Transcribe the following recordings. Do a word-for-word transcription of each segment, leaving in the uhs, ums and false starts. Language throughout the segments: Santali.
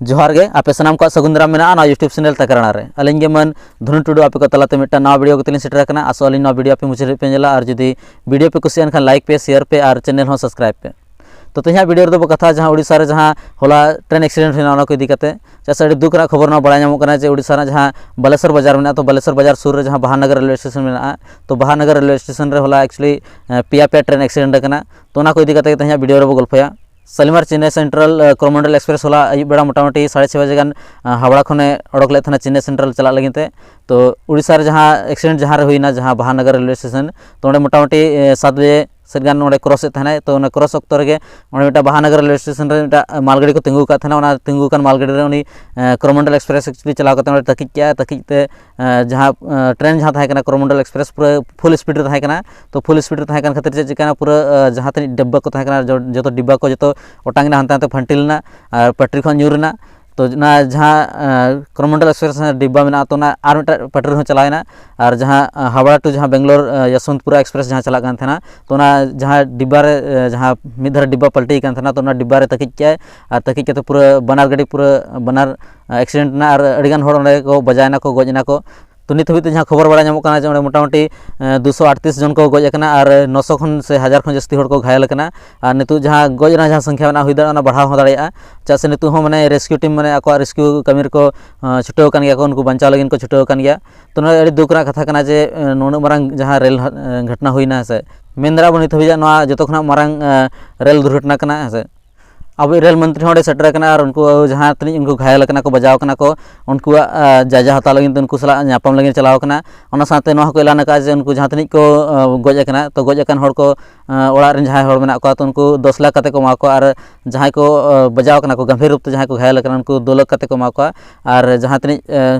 ᱡᱚᱦᱟᱨ ᱜᱮ, ᱟᱯᱮ ᱥᱟᱱᱟᱢ ᱠᱚᱣᱟᱜ ᱥᱟᱹᱜᱩᱱ ᱫᱟᱨᱟᱢ ᱢᱮᱱᱟᱜᱼᱟ ᱱᱚᱣᱟ YouTube ᱪᱮᱱᱮᱞ ᱛᱟᱠᱨᱟᱲᱟ ᱨᱮ᱾ ᱟᱹᱞᱤᱧ ᱜᱮ ᱢᱟᱹᱱ ᱫᱷᱚᱱᱩ ᱴᱩᱰᱩ ᱟᱯᱮ ᱠᱚ ᱛᱟᱞᱟᱛᱮ ᱢᱤᱫᱴᱟᱝ ᱱᱟᱣᱟ ᱵᱷᱤᱰᱤᱭᱳ ᱠᱟᱛᱮ ᱞᱤᱧ ᱥᱮᱴᱮᱨ ᱟᱠᱟᱱᱟ᱾ ᱟᱥᱚᱜ ᱟᱹᱞᱤᱧ ᱱᱚᱣᱟ ᱵᱷᱤᱰᱤᱭᱳ ᱟᱯᱮ ᱢᱩᱪᱟᱹᱫ ᱫᱷᱟᱹᱵᱤᱡ ᱯᱮ ᱧᱮᱞᱟ, ᱟᱨ ᱡᱩᱫᱤ ᱵᱷᱤᱰᱤᱭᱳ ᱯᱮ ᱠᱩᱥᱤᱭᱟᱜ ᱠᱷᱟᱱ ᱞᱟᱭᱤᱠ ᱯᱮ, ᱥᱮᱭᱟᱨ ᱯᱮ ᱟᱨ ᱪᱮᱱᱮᱞ ᱦᱚᱸ ᱥᱟᱵᱥᱠᱨᱟᱭᱤᱵ ᱯᱮ᱾ ᱛᱚ ᱛᱮᱦᱮᱧᱟᱜ ᱵᱷᱤᱰᱤᱭᱳ ᱨᱮᱫᱚ ᱵᱚ ᱠᱟᱛᱷᱟ ᱡᱟᱦᱟᱸ ᱳᱰᱤᱥᱟ ᱨᱮ ᱡᱟᱦᱟᱸ ᱦᱚᱞᱟ ᱴᱨᱮᱱ ᱮᱠᱥᱤᱰᱮᱱᱴ ᱦᱩᱭᱱᱟ ᱚᱱᱟ ᱠᱚ ᱤᱫᱤ ᱠᱟᱛᱮ᱾ ᱪᱮᱫᱟᱜ ᱥᱮ ᱟᱹᱰᱤ ᱫᱩᱠ ᱨᱮᱱᱟᱜ ᱠᱷᱚᱵᱚᱨ ᱱᱚᱣᱟ ᱵᱟᱲᱟᱭ ᱧᱟᱢᱚᱜ ᱠᱟᱱᱟ ᱡᱮ ᱳᱰᱤᱥᱟ ᱨᱮᱱᱟᱜ ᱡᱟᱦᱟᱸ ᱵᱟᱞᱮᱥᱚᱨ ᱵᱟᱡᱟᱨ ᱢᱮᱱᱟᱜᱼᱟ, ᱛᱚ ᱵᱟᱞᱮᱥᱚᱨ ᱵᱟᱡᱟᱨ ᱥᱩᱨ ᱨᱮ ᱡᱟᱦᱟᱸ ᱵᱟᱦᱟᱱᱚᱜᱚᱨ ᱨᱮᱞᱣᱮ ᱥᱴᱮᱥᱚᱱ ᱢᱮᱱᱟᱜᱼᱟ, ᱛᱚ ᱵᱟᱦᱟᱱᱚᱜᱚᱨ ᱨᱮᱞᱣᱮ ᱥᱴᱮᱥᱚᱱ ᱨᱮ ᱦᱚᱞᱟ actually ᱯᱮᱭᱟ ᱯᱮᱭᱟ ᱴᱨᱮᱱ ᱮᱠᱥᱤᱰᱮᱱᱴ ᱟᱠᱟᱱᱟ᱾ ᱛᱚ ᱚᱱᱟ ᱠᱚ ᱤᱫᱤ ᱠᱟᱛᱮ ᱛᱮᱦᱮᱧᱟᱜ ᱵᱷᱤᱰᱤᱭᱳ ᱨᱮᱵᱚ ᱜᱚᱞᱯᱷᱚᱭᱟ᱾ ᱥᱟᱞᱤᱢᱟᱨ ᱪᱮᱱᱱᱟᱭ ᱥᱮᱱᱴᱨᱟᱞ ᱠᱚᱨᱚᱢᱚᱱᱰᱚᱞ ᱮᱠᱥᱯᱨᱮᱥ ᱦᱚᱞᱟ ᱟᱹᱭᱩᱵ ᱵᱮᱲᱟ ᱢᱚᱴᱟᱢᱩᱴᱤ ᱥᱟᱲᱮ ᱪᱷᱚᱭ ᱵᱟᱡᱮ ᱜᱟᱱ ᱦᱟᱣᱲᱟ ᱠᱷᱚᱱᱮ ᱚᱰᱚᱠ ᱞᱮᱫ ᱛᱟᱦᱮᱱᱟ ᱪᱮᱱᱱᱟᱭ ᱥᱮᱱᱴᱨᱟᱞ ᱪᱟᱞᱟᱜ ᱞᱟᱹᱜᱤᱫ ᱛᱮ᱾ ᱛᱚ ᱳᱰᱤᱥᱟ ᱨᱮ ᱡᱟᱦᱟᱸ ᱮᱠᱥᱤᱰᱮᱱᱴ ᱡᱟᱦᱟᱸ ᱨᱮ ᱦᱩᱭᱱᱟ, ᱡᱟᱦᱟᱸ ᱵᱟᱦᱟᱱᱚᱜᱚᱨ ᱨᱮᱞᱣᱮ ᱥᱴᱮᱥᱚᱱ, ᱛᱚ ᱚᱸᱰᱮ ᱢᱚᱴᱟᱢᱩᱴᱤ ᱥᱟᱛ ᱵᱟᱡᱮ ᱥᱮᱫ ᱜᱟᱱ ᱚᱸᱰᱮ ᱠᱨᱚᱥ ᱮᱫ ᱛᱟᱦᱮᱱᱟᱭ᱾ ᱛᱚ ᱚᱱᱟ ᱠᱨᱚᱥ ᱚᱠᱛᱚ ᱨᱮᱜᱮ ᱚᱸᱰᱮ ᱢᱤᱫᱴᱟᱝ ᱵᱟᱦᱟᱱᱚᱜᱚᱨ ᱨᱮᱞᱣᱮ ᱥᱴᱮᱥᱚᱱ ᱨᱮ ᱢᱤᱫᱴᱟᱝ ᱢᱟᱞᱜᱟᱹᱰᱤ ᱠᱚ ᱛᱤᱸᱜᱩ ᱟᱠᱟᱫ ᱛᱟᱦᱮᱱᱟ᱾ ᱚᱱᱟ ᱛᱤᱸᱜᱩ ᱟᱠᱟᱱ ᱢᱟᱞᱜᱟᱹᱰᱤ ᱨᱮ ᱩᱱᱤ ᱠᱚᱨᱚᱢᱚᱱᱰᱚᱞ ᱮᱠᱥᱯᱨᱮᱥ ᱮᱠᱪᱩᱭᱮᱞᱤ ᱪᱟᱞᱟᱣ ᱠᱟᱛᱮ ᱚᱸᱰᱮ ᱛᱟᱹᱠᱤᱡ ᱠᱮᱜᱼᱟ᱾ ᱛᱟᱹᱠᱤᱡ ᱛᱮ ᱡᱟᱦᱟᱸ ᱴᱨᱮᱱ ᱡᱟᱦᱟᱸ ᱛᱟᱦᱮᱸ ᱠᱟᱱᱟ ᱠᱚᱨᱚᱢᱚᱱᱰᱚᱞ ᱮᱠᱥᱯᱨᱮᱥ ᱯᱩᱨᱟᱹ ᱯᱷᱩᱞ ᱥᱯᱤᱰ ᱨᱮ ᱛᱟᱦᱮᱸ ᱠᱟᱱᱟ᱾ ᱛᱚ ᱯᱷᱩᱞ ᱥᱯᱤᱰ ᱨᱮ ᱛᱟᱦᱮᱸ ᱠᱟᱱ ᱠᱷᱟᱹᱛᱤᱨ ᱪᱮᱫ ᱪᱤᱠᱟᱹᱭᱱᱟ, ᱯᱩᱨᱟᱹ ᱡᱟᱦᱟᱸ ᱛᱤᱱᱟᱹᱜ ᱰᱤᱵᱵᱟ ᱠᱚ ᱛᱟᱦᱮᱸ ᱠᱟᱱᱟ ᱡᱚᱛᱚ ᱰᱤᱵᱵᱟ ᱠᱚ ᱡᱚᱛᱚ ᱚᱴᱟᱝ ᱮᱱᱟ, ᱦᱟᱱᱛᱮ ᱱᱟᱛᱮ ᱯᱷᱟᱹᱱᱴᱤᱞ ᱮᱱᱟ ᱟᱨ ᱯᱟᱹᱴᱨᱤ ᱠᱷᱚᱱ ᱧᱩᱨ ᱮᱱᱟ᱾ ᱛᱚ ᱚᱱᱟ ᱡᱟᱦᱟᱸ ᱠᱚᱨᱚᱢᱚᱱᱰᱚᱞ ᱮᱠᱥᱯᱨᱮᱥ ᱰᱤᱵᱵᱟ ᱢᱮᱱᱟᱜᱼᱟ, ᱛᱚ ᱚᱱᱟ ᱟᱨ ᱢᱤᱫᱴᱟᱜ ᱯᱟᱹᱴᱨᱤ ᱨᱮᱦᱚᱸ ᱪᱟᱞᱟᱣ ᱮᱱᱟ᱾ ᱟᱨ ᱡᱟᱦᱟᱸ ᱦᱟᱣᱲᱟ ᱴᱩ ᱡᱟᱦᱟᱸ ᱵᱮᱝᱜᱟᱞᱳᱨ ᱭᱚᱥᱣᱚᱱᱛᱯᱩᱨᱟ ᱮᱠᱥᱯᱨᱮᱥ ᱡᱟᱦᱟᱸ ᱪᱟᱞᱟᱜ ᱠᱟᱱ ᱛᱟᱦᱮᱱᱟ, ᱛᱚ ᱚᱱᱟ ᱡᱟᱦᱟᱸ ᱰᱤᱵᱵᱟ ᱨᱮ ᱡᱟᱦᱟᱸ ᱢᱤᱫ ᱫᱷᱟᱨᱮ ᱰᱤᱵᱵᱟ ᱯᱟᱞᱴᱤ ᱠᱟᱱ ᱛᱟᱦᱮᱱᱟ, ᱛᱚ ᱚᱱᱟ ᱰᱤᱵᱵᱟ ᱨᱮ ᱛᱟᱹᱠᱤᱡ ᱠᱮᱜᱼᱟᱭ᱾ ᱟᱨ ᱛᱟᱹᱠᱤᱡ ᱠᱟᱛᱮ ᱯᱩᱨᱟᱹ ᱵᱟᱱᱟᱨ ᱜᱟᱹᱰᱤ ᱯᱩᱨᱟᱹ ᱵᱟᱱᱟᱨ ᱮᱠᱥᱤᱰᱮᱱᱴ ᱮᱱᱟ ᱟᱨ ᱟᱹᱰᱤᱜᱟᱱ ᱦᱚᱲ ᱚᱸᱰᱮ ᱠᱚ ᱵᱟᱡᱟᱣ ᱮᱱᱟ ᱠᱚ, ᱜᱚᱡ ᱮᱱᱟ ᱠᱚ᱾ ᱛᱚ ᱱᱤᱛ ᱦᱟᱹᱵᱤᱡ ᱛᱮ ᱡᱟᱦᱟᱸ ᱠᱷᱚᱵᱚᱨ ᱵᱟᱲᱟᱭ ᱧᱟᱢᱚᱜ ᱠᱟᱱᱟ ᱡᱮ ᱚᱸᱰᱮ ᱢᱚᱴᱟᱢᱩᱴᱤ ᱫᱩᱥᱚ ᱟᱴᱛᱨᱤᱥ ᱡᱚᱱ ᱠᱚ ᱜᱚᱡ ᱟᱠᱟᱱᱟ ᱟᱨ ᱱᱚᱥᱚ ᱠᱷᱚᱱ ᱥᱮ ᱦᱟᱡᱟᱨ ᱠᱷᱚᱱ ᱡᱟᱹᱥᱛᱤ ᱦᱚᱲ ᱠᱚ ᱜᱷᱟᱭᱮᱞ ᱟᱠᱟᱱᱟ᱾ ᱟᱨ ᱱᱤᱛᱚᱜ ᱡᱟᱦᱟᱸ ᱜᱚᱡ ᱨᱮᱱᱟᱜ ᱡᱟᱦᱟᱸ ᱥᱚᱝᱠᱷᱭᱟ ᱢᱮᱱᱟᱜᱼᱟ, ᱦᱩᱭ ᱫᱟᱲᱮᱭᱟᱜᱼᱟ ᱚᱱᱟ ᱵᱟᱲᱦᱟᱣ ᱦᱚᱸ ᱫᱟᱲᱮᱭᱟᱜᱼᱟ᱾ ᱪᱮᱫᱟᱜ ᱥᱮ ᱱᱤᱛᱚᱜ ᱦᱚᱸ ᱢᱟᱱᱮ ᱨᱮᱥᱠᱤᱭᱩ ᱴᱤᱢ ᱢᱟᱱᱮ ᱟᱠᱚᱣᱟᱜ ᱨᱮᱥᱠᱤᱭᱩ ᱠᱟᱹᱢᱤ ᱨᱮᱠᱚ ᱪᱷᱩᱴᱟᱹᱣ ᱟᱠᱟᱱ ᱜᱮᱭᱟ ᱠᱚ, ᱩᱱᱠᱩ ᱵᱟᱧᱪᱟᱣ ᱞᱟᱹᱜᱤᱫ ᱠᱚ ᱪᱷᱩᱴᱟᱹᱣ ᱟᱠᱟᱱ ᱜᱮᱭᱟ᱾ ᱛᱚ ᱱᱚᱣᱟ ᱟᱹᱰᱤ ᱫᱩᱠ ᱨᱮᱱᱟᱜ ᱠᱟᱛᱷᱟ ᱠᱟᱱᱟ ᱡᱮ ᱱᱩᱱᱟᱹᱜ ᱢᱟᱨᱟᱝ ᱡᱟᱦᱟᱸ ᱨᱮᱞ ᱜᱷᱚᱴᱚᱱᱟ ᱦᱩᱭᱱᱟ ᱥᱮ, ᱢᱮᱱ ᱫᱟᱲᱮᱭᱟᱜᱼᱟ ᱵᱚᱱ ᱱᱤᱛ ᱦᱟᱹᱵᱤᱡ ᱱᱚᱣᱟ ᱡᱚᱛᱚ ᱠᱷᱚᱱᱟᱜ ᱢᱟᱨᱟᱝ ᱨᱮᱞ ᱫᱩᱨᱜᱷᱚᱴᱚᱱᱟ ᱠᱟᱱᱟ ᱦᱮᱸ ᱥᱮ᱾ ᱟᱵᱚᱭᱤᱡ ᱨᱮᱞ ᱢᱚᱱᱛᱨᱤ ᱦᱚᱸ ᱚᱸᱰᱮ ᱥᱮᱴᱮᱨ ᱟᱠᱟᱱᱟ ᱟᱨ ᱩᱱᱠᱩ ᱡᱟᱦᱟᱸ ᱛᱤᱱᱟᱹᱜ ᱩᱱᱠᱩ ᱜᱷᱟᱭᱮᱞ ᱟᱠᱟᱱᱟ ᱠᱚ, ᱵᱟᱡᱟᱣ ᱟᱠᱟᱱᱟ ᱠᱚ, ᱩᱱᱠᱩᱣᱟᱜ ᱡᱟᱭᱡᱟ ᱦᱟᱛᱟᱣ ᱞᱟᱹᱜᱤᱫ ᱛᱮ ᱩᱱᱠᱩ ᱥᱟᱞᱟᱜ ᱧᱟᱯᱟᱢ ᱞᱟᱹᱜᱤᱫ ᱪᱟᱞᱟᱣ ᱟᱠᱟᱱᱟ᱾ ᱚᱱᱟ ᱥᱟᱶᱛᱮ ᱱᱚᱣᱟ ᱦᱚᱸᱠᱚ ᱮᱞᱟᱱ ᱟᱠᱟᱫᱼᱟ ᱡᱮ ᱩᱱᱠᱩ ᱡᱟᱦᱟᱸ ᱛᱤᱱᱟᱹᱜ ᱠᱚ ᱜᱚᱡ ᱟᱠᱟᱱᱟ, ᱛᱚ ᱜᱚᱡ ᱟᱠᱟᱱ ᱦᱚᱲ ᱠᱚ ᱚᱲᱟᱜ ᱨᱮᱱ ᱡᱟᱦᱟᱸᱭ ᱦᱚᱲ ᱢᱮᱱᱟᱜ ᱠᱚᱣᱟ, ᱛᱚ ᱩᱱᱠᱩ ᱫᱚᱥ ᱞᱟᱠᱷ ᱠᱟᱛᱮ ᱠᱚ ᱮᱢᱟ ᱠᱚᱣᱟ᱾ ᱟᱨ ᱡᱟᱦᱟᱸᱭ ᱠᱚ ᱵᱟᱡᱟᱣ ᱟᱠᱟᱱᱟ ᱠᱚ, ᱜᱟᱢᱵᱷᱤᱨ ᱨᱩᱯ ᱛᱮ ᱡᱟᱦᱟᱸᱭ ᱠᱚ ᱜᱷᱟᱭᱮᱞ ᱟᱠᱟᱱᱟ, ᱩᱱᱠᱩ ᱫᱩ ᱞᱟᱠᱷ ᱠᱟᱛᱮ ᱠᱚ ᱮᱢᱟ ᱠᱚᱣᱟ᱾ ᱟᱨ ᱡᱟᱦᱟᱸ ᱛᱤᱱᱟᱹᱜ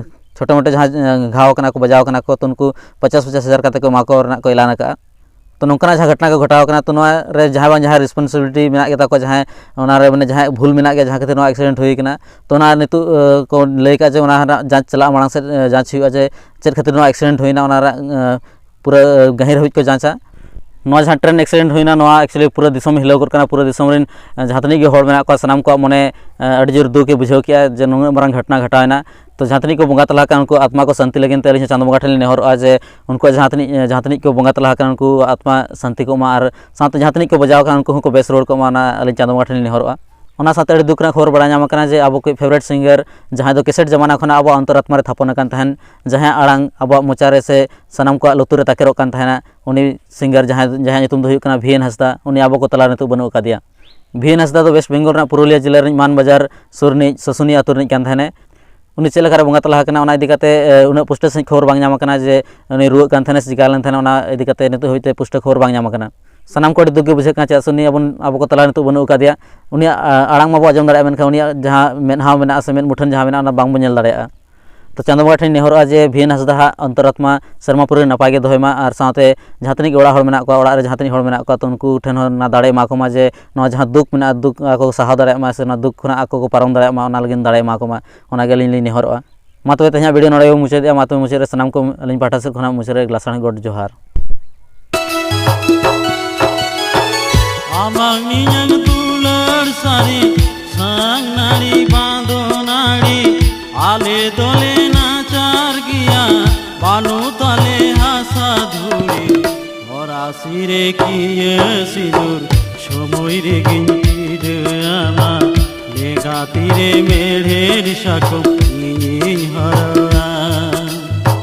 ᱪᱷᱳᱴᱳ ᱢᱳᱴᱳ ᱡᱟᱦᱟᱸᱭ ᱜᱷᱟᱣ ᱟᱠᱟᱱᱟ ᱠᱚ, ᱵᱟᱡᱟᱣ ᱟᱠᱟᱱᱟ ᱠᱚ, ᱛᱚ ᱩᱱᱠᱩ ᱯᱚᱪᱟᱥ ᱯᱚᱪᱟᱥ ᱦᱟᱡᱟᱨ ᱠᱟᱛᱮ ᱠᱚ ᱮᱢᱟ ᱠᱚ ᱨᱮᱱᱟᱜ ᱠᱚ ᱮᱞᱟᱱ ᱟᱠᱟᱫᱼᱟ᱾ ᱛᱚ ᱱᱚᱝᱠᱟᱱᱟᱜ ᱡᱟᱦᱟᱸ ᱜᱷᱚᱴᱚᱱᱟ ᱠᱚ ᱜᱷᱚᱴᱟᱣ ᱠᱟᱱᱟ, ᱛᱚ ᱱᱚᱣᱟ ᱨᱮ ᱡᱟᱦᱟᱸᱭ ᱵᱟᱝ ᱡᱟᱦᱟᱸᱭ ᱨᱮᱥᱯᱚᱱᱥᱤᱵᱤᱞᱤᱴᱤ ᱢᱮᱱᱟᱜ ᱜᱮᱛᱟ ᱠᱚᱣᱟ, ᱡᱟᱦᱟᱸᱭ ᱚᱱᱟ ᱨᱮ ᱢᱟᱱᱮ ᱡᱟᱦᱟᱸᱭᱟᱜ ᱵᱷᱩᱞ ᱢᱮᱱᱟᱜ ᱜᱮᱭᱟ, ᱡᱟᱦᱟᱸ ᱠᱷᱟᱹᱛᱤᱨ ᱱᱚᱣᱟ ᱮᱠᱥᱤᱰᱮᱱᱴ ᱦᱩᱭ ᱠᱟᱱᱟ, ᱛᱚ ᱚᱱᱟ ᱱᱤᱛᱚᱜ ᱠᱚ ᱞᱟᱹᱭ ᱠᱟᱜᱼᱟ ᱡᱮ ᱚᱱᱟ ᱨᱮᱱᱟᱜ ᱡᱟᱸᱪ ᱪᱟᱞᱟᱜᱼᱟ, ᱢᱟᱲᱟᱝ ᱥᱮᱫ ᱡᱟᱸᱪ ᱦᱩᱭᱩᱜᱼᱟ ᱡᱮ ᱪᱮᱫ ᱠᱷᱟᱹᱛᱤᱨ ᱱᱚᱣᱟ ᱮᱠᱥᱤᱰᱮᱱᱴ ᱦᱩᱭᱱᱟ, ᱚᱱᱟ ᱨᱮᱱᱟᱜ ᱯᱩᱨᱟᱹ ᱜᱟᱹᱦᱤᱨ ᱦᱟᱹᱵᱤᱡ ᱠᱚ ᱡᱟᱸᱪᱟ᱾ ᱱᱚᱣᱟ ᱡᱟᱦᱟᱸ ᱴᱨᱮᱱ ᱮᱠᱥᱤᱰᱮᱱᱴ ᱦᱩᱭᱱᱟ, ᱱᱚᱣᱟ ᱮᱠᱪᱩᱭᱮᱞᱤ ᱯᱩᱨᱟᱹ ᱫᱤᱥᱚᱢ ᱦᱤᱞᱟᱹᱣ ᱜᱚᱫ ᱠᱟᱱᱟ᱾ ᱯᱩᱨᱟᱹ ᱫᱤᱥᱚᱢ ᱨᱮᱱ ᱡᱟᱦᱟᱸ ᱛᱤᱱᱟᱹᱜ ᱜᱮ ᱦᱚᱲ ᱢᱮᱱᱟᱜ ᱠᱚᱣᱟ, ᱥᱟᱱᱟᱢ ᱠᱚᱣᱟᱜ ᱢᱚᱱᱮ ᱟᱹᱰᱤ ᱡᱳᱨ ᱫᱩᱠ ᱮ ᱵᱩᱡᱷᱟᱹᱣ ᱠᱮᱜᱼᱟ ᱡᱮ ᱱᱩᱱᱟᱹᱜ ᱢᱟᱨᱟᱝ ᱜᱷᱚᱴᱚᱱᱟ ᱜᱷᱚᱴᱟᱣ ᱮᱱᱟ᱾ ᱛᱚ ᱡᱟᱦᱟᱸ ᱛᱤᱱᱟᱹᱜ ᱠᱚ ᱵᱚᱸᱜᱟ ᱛᱟᱞᱟ ᱟᱠᱟᱱ ᱩᱱᱠᱩ ᱟᱛᱢᱟ ᱠᱚ ᱥᱟᱱᱛᱤ ᱞᱟᱹᱜᱤᱫ ᱛᱮ ᱟᱹᱞᱤᱧ ᱦᱚᱸ ᱪᱟᱸᱫᱚ ᱵᱚᱸᱜᱟ ᱴᱷᱮᱱ ᱞᱤᱧ ᱱᱮᱦᱚᱨᱚᱜᱼᱟ ᱡᱮ ᱩᱱᱠᱩᱣᱟᱜ ᱡᱟᱦᱟᱸ ᱛᱤᱱᱟᱹᱜ ᱡᱟᱦᱟᱸ ᱛᱤᱱᱟᱹᱜ ᱠᱚ ᱵᱚᱸᱜᱟ ᱛᱟᱞᱟ ᱟᱠᱟᱱ ᱩᱱᱠᱩ ᱟᱛᱢᱟ ᱥᱟᱱᱛᱤ ᱠᱚᱜ ᱢᱟ, ᱟᱨ ᱥᱟᱶᱛᱮ ᱡᱟᱦᱟᱸ ᱛᱤᱱᱟᱹᱜ ᱠᱚ ᱵᱟᱡᱟᱣ ᱟᱠᱟᱱ ᱩᱱᱠᱩ ᱦᱚᱸᱠᱚ ᱵᱮᱥ ᱨᱩᱣᱟᱹᱲ ᱠᱚᱜ ᱢᱟ, ᱚᱱᱟ ᱟᱹᱞᱤᱧ ᱪᱟᱸᱫᱚ ᱵᱚᱸᱜᱟ ᱴᱷᱮᱱ ᱞᱤᱧ ᱱᱮᱦᱚᱨᱚᱜᱼᱟ᱾ ᱚᱱᱟ ᱥᱟᱶᱛᱮ ᱟᱹᱰᱤ ᱫᱩᱠ ᱨᱮᱱᱟᱜ ᱠᱷᱚᱵᱚᱨ ᱵᱟᱲᱟᱭ ᱧᱟᱢ ᱟᱠᱟᱱᱟ ᱡᱮ ᱟᱵᱚ ᱠᱚ ᱯᱷᱮᱵᱟᱨᱤᱴ ᱥᱤᱝᱜᱟᱨ, ᱡᱟᱦᱟᱸᱭ ᱫᱚ ᱠᱮᱥᱮᱴ ᱡᱟᱢᱟᱱᱟ ᱠᱷᱚᱱᱟᱜ ᱟᱵᱚᱣᱟᱜ ᱚᱱᱛᱚᱨ ᱟᱛᱢᱟ ᱨᱮ ᱛᱷᱟᱯᱚᱱ ᱟᱠᱟᱱ ᱛᱟᱦᱮᱱ, ᱡᱟᱦᱟᱸᱭᱟᱜ ᱟᱲᱟᱝ ᱟᱵᱚᱣᱟᱜ ᱢᱚᱪᱟ ᱨᱮ ᱥᱮ ᱥᱟᱱᱟᱢ ᱠᱚᱣᱟᱜ ᱞᱩᱛᱩᱨ ᱨᱮ ᱛᱟᱠᱮᱨᱚᱜ ᱠᱟᱱ ᱛᱟᱦᱮᱱᱟ, ᱩᱱᱤ ᱥᱤᱝᱜᱟᱨ ᱡᱟᱦᱟᱸᱭ ᱡᱟᱦᱟᱸᱭᱟᱜ ᱧᱩᱛᱩᱢ ᱫᱚ ᱦᱩᱭᱩᱜ ᱠᱟᱱᱟ ᱵᱷᱤ ᱮᱱ ᱦᱟᱸᱥᱫᱟ, ᱩᱱᱤ ᱟᱵᱚ ᱠᱚ ᱛᱟᱞᱟ ᱨᱮ ᱱᱤᱛᱚᱜ ᱵᱟᱹᱱᱩᱜ ᱟᱠᱟᱫᱮᱭᱟ᱾ ᱵᱷᱤ ᱮᱱ ᱦᱟᱸᱥᱫᱟ ᱫᱚ ᱣᱮᱥᱴ ᱵᱮᱝᱜᱚᱞ ᱨᱮᱱᱟᱜ ᱯᱩᱨᱩᱞᱤᱭᱟᱹ ᱡᱮᱞᱟ ᱨᱤᱱᱤᱡ ᱢᱟᱱ ᱵᱟᱡᱟᱨ ᱥᱩᱨ ᱨᱤᱱᱤᱡ ᱥᱩᱥᱩᱱᱤᱭᱟᱹ ᱟᱹᱛᱩ ᱨᱤᱱᱤᱡ ᱠᱟᱱ ᱛᱟᱦᱮᱱᱟᱭ᱾ ᱩᱱᱤ ᱪᱮᱫ ᱞᱮᱠᱟᱨᱮ ᱵᱚᱸᱜᱟ ᱛᱟᱞᱟ ᱟᱠᱟᱱᱟ, ᱚᱱᱟ ᱤᱫᱤ ᱠᱟᱛᱮ, ᱮ, ᱩᱱᱟᱹᱜ ᱯᱩᱥᱴᱟᱹᱣ ᱥᱟᱺᱦᱤᱡ ᱠᱷᱚᱵᱚᱨ ᱵᱟᱝ ᱧᱟᱢ ᱟᱠᱟᱱᱟ ᱡᱮ ᱩᱱᱤ ᱨᱩᱣᱟᱹᱜ ᱠᱟᱱ ᱛᱟᱦᱮᱱᱟ ᱥᱮ ᱪᱤᱠᱟ ᱞᱮᱱ ᱛᱟᱦᱮᱱᱟ, ᱚᱱᱟ ᱤᱫᱤ ᱠᱟᱛᱮ ᱱᱤᱛᱚᱜ ᱦᱟᱹᱵᱤᱡ ᱛᱮ ᱯᱩᱥᱴᱟᱹᱣ ᱠᱷᱚᱵᱚᱨ ᱵᱟᱝ ᱧᱟᱢ ᱟᱠᱟᱱᱟ᱾ ᱥᱟᱱᱟᱢ ᱠᱚ ᱟᱹᱰᱤ ᱫᱩᱠ ᱜᱮ ᱵᱩᱡᱷᱟᱹᱜ ᱠᱟᱱᱟ, ᱪᱮᱫᱟᱜ ᱥᱮ ᱩᱱᱤ ᱟᱵᱚ, ᱟᱵᱚ ᱠᱚ ᱛᱟᱞᱟ ᱨᱮ ᱱᱤᱛᱚᱜ ᱵᱟᱹᱱᱩᱜ ᱟᱠᱟᱫᱮᱭᱟ᱾ ᱩᱱᱤᱭᱟᱜ, ᱟ, ᱟᱲᱟᱝ ᱢᱟᱵᱚ ᱟᱸᱡᱚᱢ ᱫᱟᱲᱮᱭᱟᱜᱼᱟ, ᱢᱮᱱᱠᱷᱟᱱ ᱩᱱᱤᱭᱟᱜ ᱡᱟᱦᱟᱸ ᱢᱮᱫᱦᱟ ᱢᱮᱱᱟᱜᱼᱟ ᱥᱮ ᱢᱮᱫ ᱢᱩᱴᱷᱟᱹᱱ ᱡᱟᱦᱟᱸ ᱢᱮᱱᱟᱜᱼᱟ, ᱚᱱᱟ ᱵᱟᱝᱵᱚᱱ ᱧᱮᱞ ᱫᱟᱲᱮᱭᱟᱜᱼᱟ᱾ ᱛᱚ ᱪᱟᱸᱫᱚ ᱵᱚᱸᱜᱟ ᱴᱷᱮᱱ ᱱᱮᱦᱚᱨᱚᱜᱼᱟ ᱡᱮ ᱵᱷᱤ ᱮᱱ ᱦᱟᱸᱥᱫᱟ ᱦᱟᱜ ᱚᱱᱛᱚᱨ ᱟᱛᱢᱟ ᱥᱮᱨᱢᱟ ᱯᱩᱨᱤ ᱨᱮ ᱱᱟᱯᱟᱭ ᱜᱮ ᱫᱚᱦᱚᱭ ᱢᱟ, ᱟᱨ ᱥᱟᱶᱛᱮ ᱡᱟᱦᱟᱸ ᱛᱤᱱᱟᱹᱜ ᱜᱮ ᱚᱲᱟᱜ ᱦᱚᱲ ᱢᱮᱱᱟᱜ ᱠᱚᱣᱟ, ᱚᱲᱟᱜ ᱨᱮ ᱡᱟᱦᱟᱸ ᱛᱤᱱᱟᱹᱜ ᱦᱚᱲ ᱢᱮᱱᱟᱜ ᱠᱚᱣᱟ, ᱛᱚ ᱩᱱᱠᱩ ᱴᱷᱮᱱ ᱦᱚᱸ ᱚᱱᱟ ᱫᱟᱲᱮ ᱮᱢᱟ ᱠᱚᱢᱟ ᱡᱮ ᱱᱚᱣᱟ ᱡᱟᱦᱟᱸ ᱫᱩᱠ ᱢᱮᱱᱟᱜᱼᱟ, ᱫᱩᱠ ᱟᱠᱚ ᱠᱚ ᱥᱟᱦᱟᱣ ᱫᱟᱲᱮᱭᱟᱜ ᱢᱟ ᱥᱮ ᱱᱚᱣᱟ ᱫᱩᱠ ᱠᱷᱚᱱᱟᱜ ᱟᱠᱚ ᱠᱚ ᱯᱟᱨᱚᱢ ᱫᱟᱲᱮᱭᱟᱜ ᱢᱟ, ᱚᱱᱟ ᱞᱟᱹᱜᱤᱫ ᱫᱟᱲᱮ ᱮᱢᱟ ᱠᱚᱢᱟ, ᱚᱱᱟ ᱜᱮ ᱟᱹᱞᱤᱧ ᱞᱤᱧ ᱱᱮᱦᱚᱨᱚᱜᱼᱟ᱾ ᱢᱟ ᱛᱚᱵᱮ ᱛᱮᱦᱮᱧᱟᱜ ᱵᱷᱤᱰᱤᱭᱳ ᱱᱚᱰᱮ ᱜᱮ ᱢᱩᱪᱟᱹᱫᱮᱜᱼᱟ᱾ ᱢᱟ ᱛᱚᱵᱮ ᱢᱩᱪᱟᱹᱫ ᱨᱮ ᱥᱟᱱᱟᱢ ᱠᱚ ᱟᱹᱞᱤᱧ ᱯᱟᱦᱴᱟ ᱥᱮᱫ ᱠᱷᱚᱱᱟᱜ ᱢᱩᱪᱟᱹᱫ ᱨᱮ ᱞᱟᱥᱟᱲᱦᱮᱸ ᱜᱚᱰ ᱡᱚᱦᱟᱨ᱾ ᱟᱢᱟᱜ ᱱᱤᱭᱟᱹᱝ ᱫᱩᱞᱟᱹᱲ ᱥᱟᱹᱨᱤ ᱥᱟᱝ ᱱᱟᱹᱲᱤ ᱵᱟᱸᱫᱚ ᱱᱟᱹᱲᱤ, ᱟᱞᱮ ᱫᱚᱞᱮ ᱱᱟᱪᱟᱨ ᱜᱮᱭᱟ, ᱵᱟᱹᱱᱩᱜ ᱛᱟᱞᱮ ᱦᱟᱥᱟ ᱫᱷᱩᱲᱤ᱾ ᱦᱚᱨᱟᱥᱤ ᱨᱮ ᱠᱤᱭᱟᱹ ᱥᱤᱸᱫᱩᱨ, ᱥᱚᱢᱚᱭ ᱨᱮᱜᱮᱧ ᱴᱤᱰᱟᱹ ᱟᱢᱟ᱾ ᱞᱮᱸᱜᱟ ᱛᱤᱨᱮ ᱢᱮᱲᱦᱮᱫ ᱥᱟᱠᱚᱢ,